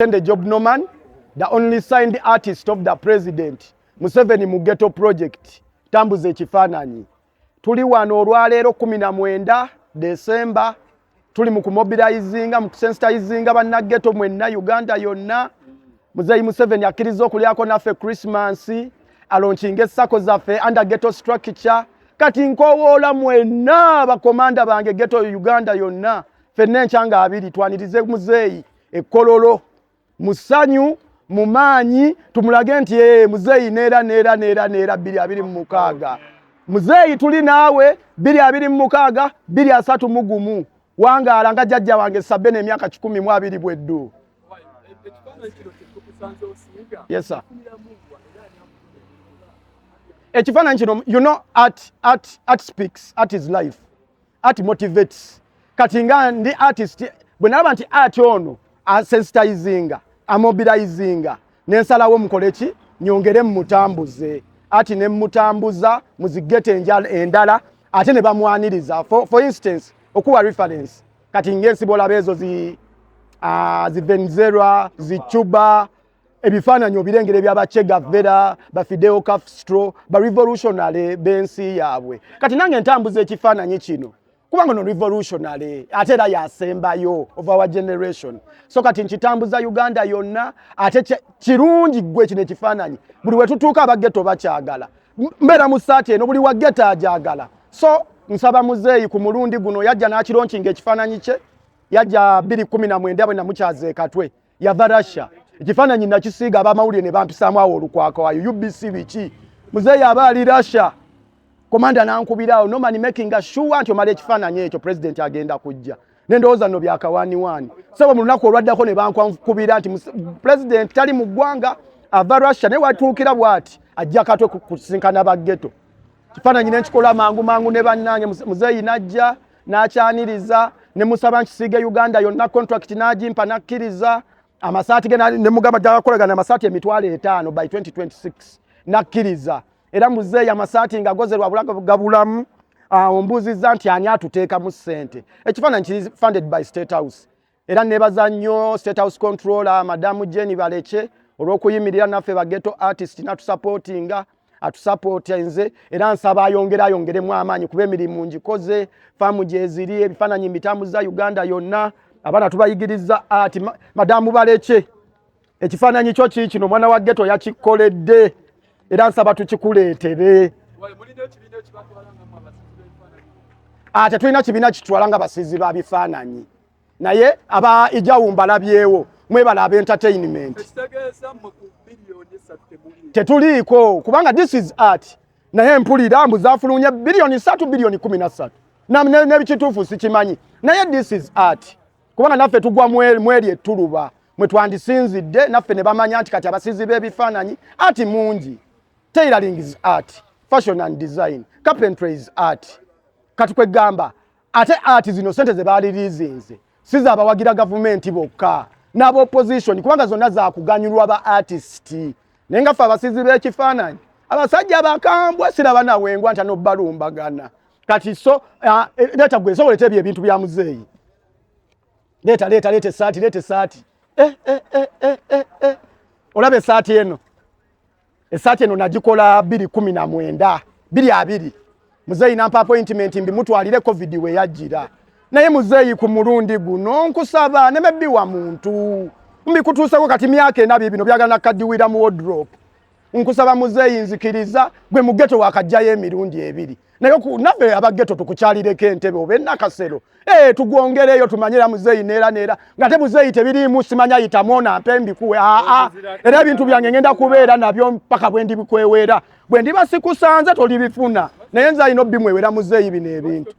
Katende Job Norman, the only signed artist of the president Museveni mu ghetto project. Tambuza ekifaananyi. Tuli wano olwaleero 19 December, tuli mu kumobilizinga, mu kusensitizinga bannaghetto mwenna Uganda yonna. Muzeeyi Museveni akkiriza okulyako naffe Christmas, alaunchinga eSACCO zaffe under ghetto structure. Kati nkowoola mwenna bakomanda bange ghetto Uganda yonna, ffenna enkya nga 2 twanirize muzeeyi ekkololo mu ssanyu, mu maanyi, tumulage nti muzeeyi neera neera neera neera 2026 muzeeyi tuli naawe 2026 2031. Wangaala nga jjajja wange Sabbe n'emyaka 120 bweddu. Ekifaananyi kino kyetukusanze osiiga. Yes, sir. Ekifaananyi kino, art, art, art speaks, art is life, art motivates. Kati nga ndi artist, bwe nalaba nti art ono asensitizinga, amobilizinga, nensalawo mukole ki? Nyongere mmutambuze ati ne mmutambuza mu zighetto endala, ate ne bamwaniriza. For instance, okuwa reference, kati ng'ensi bwolaba ezo zi Venezuela, zi Cuba, ebifaananyi obirengera ebya Che Guevara, ba Fidel Castro, ba revolutionary b'ensi yaabwe. Kati nange ntambuza ekifaananyi kino kubanga no revolutionary ate era yasembayo of our generation. So kati nkitambuza Uganda yonna. Ate kirungi ggwe kino ekifaananyi buli we tutuuka abaghetto bakyagala. Mbeera mu saati eno, buli wa ghetto agyagala. So nsaba muzeeyi ku mulundi guno yajja n'akilaunchinga ekifaananyi kye, yajja 2019 bwe namukyaza ekatwe, yava Russia. Ekifaananyi nakisiiga, abamawulire ne bampisaamu awo olukwakwayo, UBC biki. Muzeeyi aba ali Russia, komanda nankubiraawo, "Norman, making sure nti omala ekifaananyi ekyo, president agenda kujja." Nendowooza nno byakawaniwani sebo. Mu lunaku olwaddako ne bankubira nti president tali mu ggwanga, ava Russia, naye watuukira bw'ati ajja Katwe kusinkana baghetto. Kifaananyi nenkikola mangu mangu ne bannange. Muzeeyi najja n'akyaniriza, ne musaba nkisiige Uganda yonna. Contract n'agimpa, nakkiriza. Amasaati ge ne mugamba jagakolagana amasaati 50,000 by 2026, nakkiriza. Era muzeeyi amasaati nga gozerwa gabulamu. Ombuuzizza nti ani atuteekamu ssente. Ekifaananyi kiri funded by State House, era nebaza nnyo State House controller Madamu Jenny Baleke olw'okuyimirira naffe baghetto artist natusupportinga, atusupporta nze. Era nsaba ayongere ayongeremu amaanyi, kuba emirimu ngikoze, faamu gyeziri, ebifaananyi mbitambuza Uganda yonna, abaana tubayigiriza ati. Madamu Baleke, ekifaananyi kyo kiikino, omwana wa ghetto yakikoledde, era nsaba tukikuleetere. Mulina ekibiina ekibatwala nga mmwe abasizi b'ebifaananyi? Ate tulina kibiina kitwala nga basizi ba bifaananyi, naye aba ijawumba balabyewo, mwebala aba entertainment. Ekitegeeza mmwe ku biliyoni 3 temuli? Tetuliiko, kubanga this is art. Naye mpulira mbu zafulumye biliyoni 3, biliyoni 13, n'ebikituufu sikimanyi, naye this is art, kubanga naffe tugwa mweri ettuluba mwe twandisinzidde naffe ne bamanya nti kati abasizi b'ebifaananyi, art mungi. Tailoring is art, fashion and design, carpentry is art. Kati kwegamba ate art zino sente ze baliriizinze si zaabawagira gavumenti bokka n'aba opposition, kubanga zonna zakuganyulwa ba artist. Naye nga ffe abasizi b'ekifaananyi, abasajja bakambwe, siraba nawengwa nti anobalumbagana. Kati so leeta gwe sobola ebyo ebintu bya muzeeyi. Leeta, leeta, leeta esaati, leeta esaati. Eh, eh, eh, eh, eh, eh. Olaba esaati eno, esaati eno nagikola 2019, 2020. Muzeeyi nampa appointment mbimutwalire COVID we yajjira. Naye muzeeyi, ku mulundi guno nkusaba nemebbiwa muntu, mbikutuuseko kati myaka 4, bino byagala nakaddiwira mu wardrobe. Nkusaba muzeeyi, nzikiriza gwe mu ghetto wakajjayo emirundi ebiri, naye naffe abaghetto tukukyalireko entebe oba enakasero, tugwongereyo tumanyira muzeeyi neera neera, nga te muzeeyi tebiriimu simanya yitamu onampe mbikuwe. Aa, era ebintu byange ngenda kubeera nabyo mpaka bwe ndibikweweera. Bwe ndiba sikusanze tolibifuna, naye nze alina obbimwewera muzeeyi bino ebintu.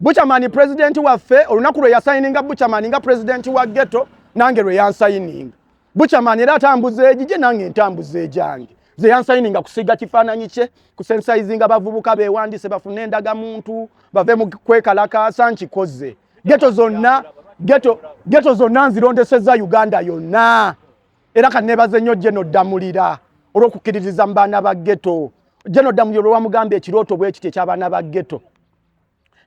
Buchaman president waffe, olunaku lwe yasayininga Buchaman nga president wa ghetto, nange lwe yansayininga Buchaman. Era atambuza egigye, nange ntambuza egyange. Ze yansayininga kusiga kifaananyi kye, kusensayizinga bavubuka bewandise bafune endagamuntu bave mu kwekalakaasa. Nkikoze ghetto zonna, ghetto, ghetto zonna nzirondesezza Uganda yonna. Era kanebaze nnyo Geno Ddamulira olw'okukkiririza mu baana ba ghetto. Geno Ddamulira olwamugamba ekirooto bwe kiti eky'abaana ba ghetto,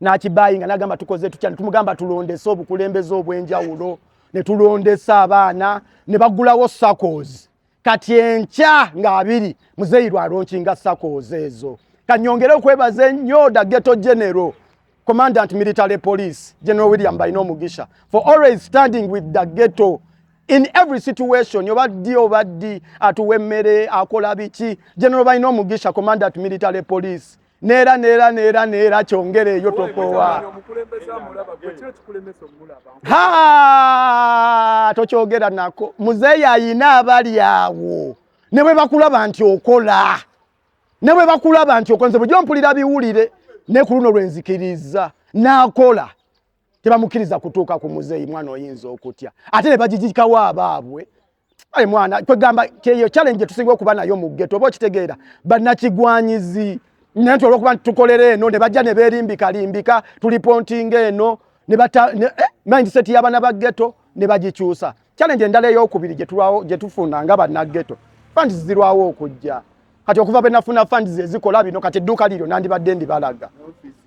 n'akibayinga, n'agamba tukoze tutya? Tumugamba tulondese obukulembeze obw'enjawulo. Ne tulondesa abaana ne bagulawo SACCOs. Kati enkya nga 20 muzeeyi lwalaunchinga SACCOs ezo. Kanyongere okwebaza ennyo the ghetto general, Commandant Military Police General William Bainomugisha, for always standing with the ghetto in every situation. Oba ddi oba ddi, atuwa emmere, akola biki. General Bainomugisha, Commandant Military Police, neera neera neera neera kyongere eyo tokowa. Omukulembeze amulaba gwe, ki ekikulemesa omulaba? Ha, tokyogera nako. Muzeeyi ayina abali awo ne bwe bakulaba nti okola, ne bwe bakulaba nti okola. Nze bulijjo mpulira biwulire, ne ku luno lwenzikiriza n'akola, tebamukkiriza kutuuka ku muzeeyi. Mwana, oyinza okutya ate ne bagigikawo abaabwe. Ale mwana, kwegamba kyeyo challenge tusinga okuba nayo mu ghetto, oba okitegeera, bannakigwanyizi. Naye nti olwokuba nti tukolera eno, ne bajja ne beerimbika limbika, tureportinga eno ne bata ne, mindset y'abaana ba ghetto ne bagikyusa. Challenge endala eyokubiri gye tufuna nga bannaghetto, funds zirwawo okujja. Kati okuva bwe nafuna funds ezikola bino, kati edduuka liryo nandibadde ndibalaga,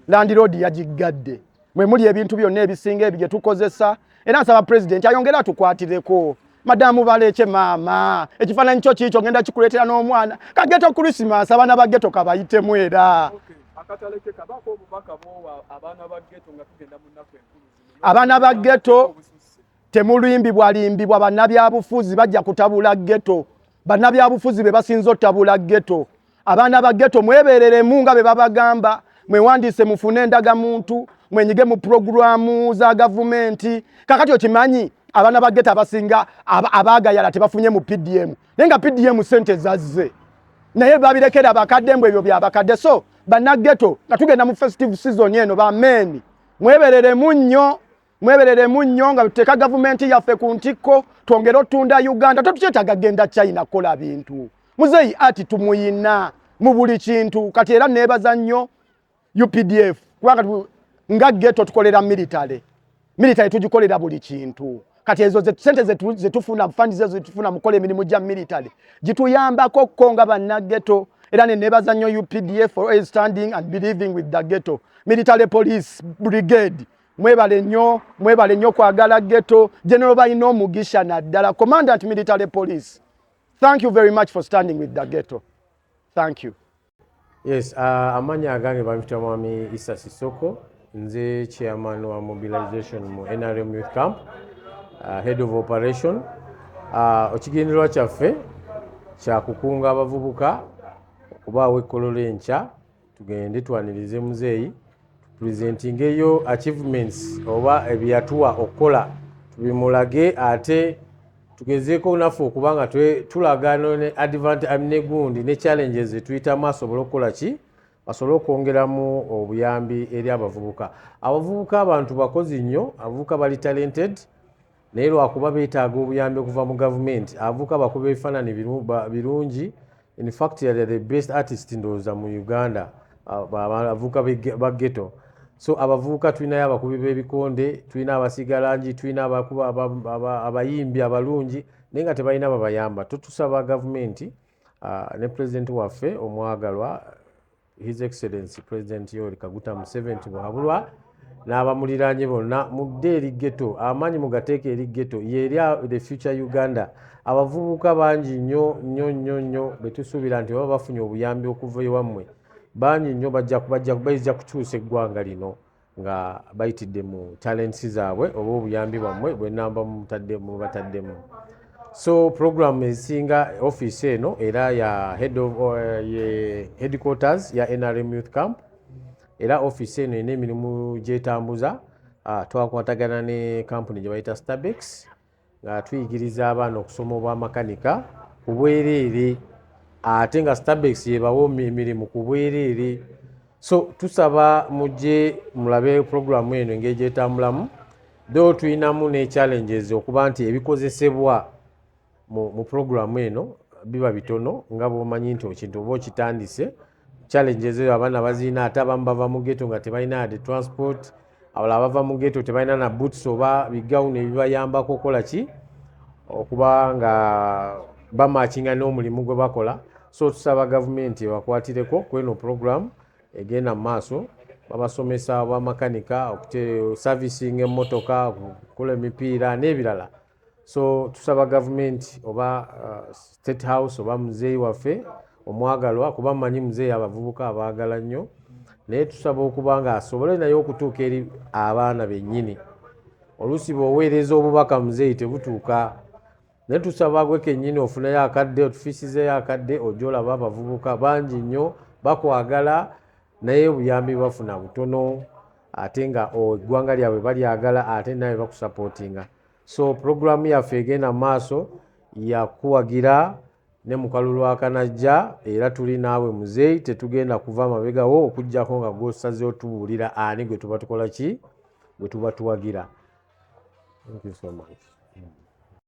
landlord yagiggadde, mwe muli ebintu byonna ebisinga ebyo bye tukozesa. Era nsaba President ayongere atukwatireko. Madamu Baleke, maama, ekifaananyi kyo kiikyo, ngenda kikuleetera n'omwana ka ghetto Christmas, abaana ba ghetto kabayitemu era. Okay, akataleke kabaako obubaka bwowa abaana ba ghetto nga tugenda mu nnaku enkulu zino. Abaana ba ghetto, Obususse. Temulimbibwalimbibwa bannabyabufuzi, bajja kutabula ghetto. Bannabyabufuzi be basinza otabula ghetto. Abaana ba ghetto, mwebereremu nga be babagamba, mwewandiise mufune endagamuntu, mwenyige mu puroguramu za gavumenti. Kakati okimanyi abaana ba ghetto abasinga abaagayala tebafunye mu PDM, naye nga PDM sente zazze, naye babirekera bakadde mbu ebyo byabakadde. So bannaghetto, nga tugenda mu festive season eno, bameeni, mwebereremu nnyo, mwebereremu nnyo nga tuteeka gavumenti yaffe ku ntikko, twongere otunda Uganda. Tetukyetaaga genda China kukola bintu. Muzeeyi ati tumuyina mu buli kintu. Kati era neebaza nnyo UPDF, kubanga nga ghetto tukolera military, military tugikolera buli kintu. Kati ezo sente zetufuna, funds ezo zetufuna mukola emirimu gya military, gituyambako ko nga bannaghetto. Era ne neebaza nnyo UPDF for always standing and believing with the ghetto. Military Police Brigade, mwebale nnyo, mwebale nnyo kwagala ghetto. General Bainomugisha, naddala Commandant Military Police, thank you very much for standing with the ghetto. Thank you. Yes, amannya agange bampita Mwami Isa Sisoko. Nze chairman wa mobilization mu NRM Youth Camp, head of operation. Ekigendererwa kyaffe kya kukunga abavubuka okubaawo ekkololo enkya, tugende twanirize muzeeyi, tupresentingeyo achievements oba ebyatuwa okukola tubimulage, ate tugezeeko naffe okuba nga tulaga ne advantage ne gundi ne challenges zetuyitamu, asobole okukola ki, basobole okwongeramu obuyambi eri abavubuka. Abavubuka abantu bakozi nnyo, abavubuka bali talented, naye lwakuba beetaaga obuyambi okuva mu gavumenti. Abavubuka bakuba ebifaananyi birungi. In fact, they are the best artist ndowooza mu Uganda, abavubuka ba ghetto. So abavubuka tulinayo abakubi b'ebikonde, tulina abasiiga langi, tulina abakuba abayimbi abalungi, naye nga tebalina babayamba. Tutusaba gavumenti ne pulezidenti waffe omwagalwa, His Excellency President Yoweri Kaguta Museveni Tibuhaburwa, n'abamuliraanye bonna, mudde eri ghetto, amaanyi mugateeke eri ghetto, yeri the future Uganda. Abavubuka bangi nnyo nnyo nnyo nnyo betusuubira nti baba bafunye obuyambi okuva ewammwe, bangi nnyo bajja kukyusa eggwanga lino nga bayitidde mu talents zaabwe oba obuyambi bwammwe bwenamba mubataddemu. So program ezisinga, office eno era ya head of, ye headquarters ya NRM Youth Camp. Era office eno erina emirimu gyetambuza. Twakwatagana ne kampuni gye bayita Stabex nga tuyigiriza abaana okusoma obwamakanika ku bwereere, ate nga Stabex yebawa emirimu ku bwereere. So tusaba mujje mulabe programu eno engeri gyetambulamu. Though tulinamu ne challenges okuba nti ebikozesebwa mu programu eno biba bitono, nga bwomanyi nti ekintu oba okitandise, challenges ezo abaana bazirina. Ate abamu bava mu ghetto nga tebalina yadde transport, abalala bava mu ghetto tebalina na boots oba bigawuni ebibayambako okukola ki, okuba nga bamatchinga n'omulimu gwe bakola. So tusaba gavumenti ebakwatireko kweno program egenda mu maaso. Babasomesa obwamakanika, servicing emmotoka, okukola emipiira n'ebirala. So tusaba gavumenti oba State House oba muzeeyi waffe omwagalwa, kuba mmanyi muzeeyi abavubuka abaagala nnyo, naye tusaba okuba nga asobole naye okutuuka eri abaana bennyini. Oluusi bw'oweereza obubaka muzeeyi tebutuuka, naye tusaba gwe kennyini ofuneyo akadde, otufiisizeeyo akadde, ojja olaba abavubuka bangi nnyo bakwagala, naye obuyambi bafuna butono, ate nga eggwanga lyabwe balyagala, ate nawe bakusapootinga. So puroguramu yaffe egenda mu maaso yakuwagira ne mu kalulu akanajja, era tuli naawe muzeeyi, tetugenda kuva mabegawo okuggyako nga gwosazeewo tubuulira ani gwe tuba tukola ki, gwe tuba tuwagira. Thank you so much.